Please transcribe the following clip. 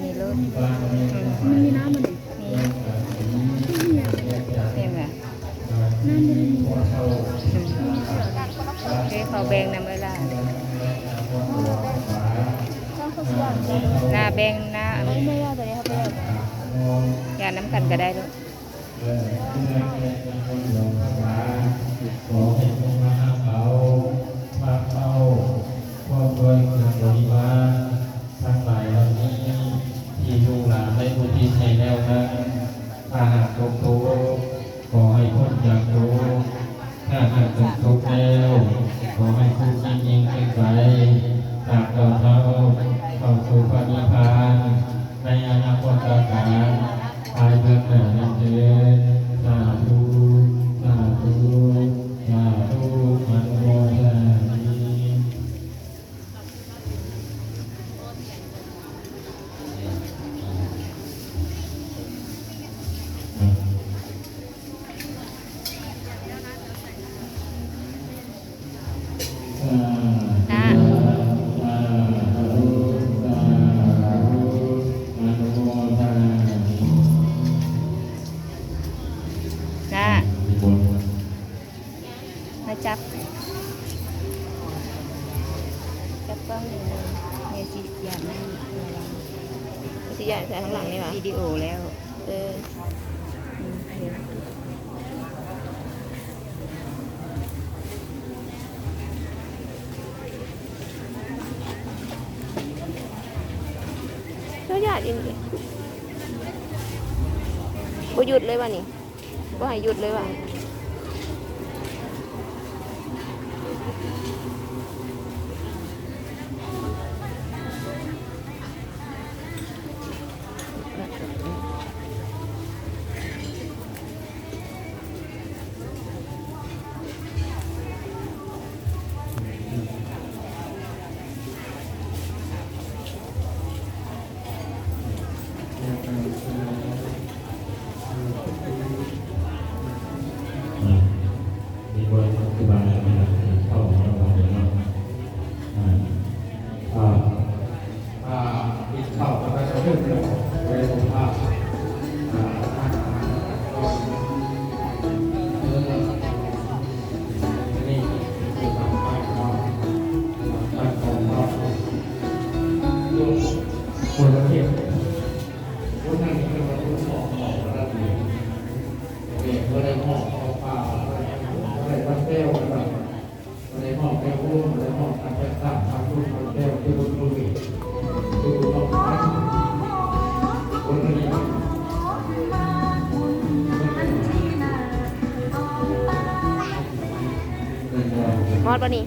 ນີ້ໂລດ ອືມ ມັນມີນ້ຳບໍ່ນີ້? ມີ ເຫັນບໍ່? ນ້ຳບໍ່ໄດ້ມີ ອືມ ເດ້ ເຂົາແບ່ງນຳເອື້ອຍຫຼານ ໜ້າແບ່ງໜ້າ ແມ່ນວ່າຕົວນີ້ເຮົາໄປ ຢານນຳກັນກໍໄດ້ລູກ. ຂໍໃຫ້ຄົນມາຫາເອົາ ມາເອົາ ພ້ອມດ້ວຍເຄື່ອງບໍລິວານທັງຫຼາຍເຫຼົ່ານີ້ ທີ່ລູກຫຼານໄດ້ອຸທິດໃຫ້ແລ້ວນັ້ນ ຖ້າຫາກຕົກທຸກ ຂໍໃຫ້ພົ້ນຈາກທຸກ ຖ້າຫາກຕົກທຸກແລ້ວ ຂໍໃຫ້ສຸກຍິ່ງໆຂຶ້ນໄປ ຕາບເທົ່າເຂົ້າສູ່ພະນິບພານ ໃນອະນາຄົດການ ພາຍເບື້ອງໜ້ານັ້ນເທີ້ນ ສາທຸ ສາທຸ ສາທຸ ອະນຸໂມທາມິ. ນະ ນະ ມາຈັບ ຈັບກ້ອງນີ້ ແມ່ຊິຢ້ານ ຊິຢ້ານໃສ່ຂ້າງຫຼັງນີ້ຫວາ? ວິດີໂອແລ້ວ. ເອີ ອືມ ເຈົ້າຢ້ານອີ່ຫຼີ ບໍ່ຢຸດເລີຍຫວານີ້? ບໍ່ໃຫ້ຢຸດເລີຍຫວາ? ຄົນລະເຂດ ຄົນນັ້ນເອີ້ນວ່າຄົນອອກ ອອກລະດັບເດ ແຕ່ບໍ່ໄດ້ຮອດເຂົ້າປ່າ ບໍ່ໄດ້ວັດແກ້ວກັນ ບໍ່ໄດ້ຮອດແກ້ວໂອ້ ບໍ່ໄດ້ຮອດກັນຈັກສາມພັນຄົນ ວັດແກ້ວຄືຄົນໂຄວິດ ຄືຄົນອອກໄປ ຄົນລະເຂດ ຮອດບໍ່ນີ້?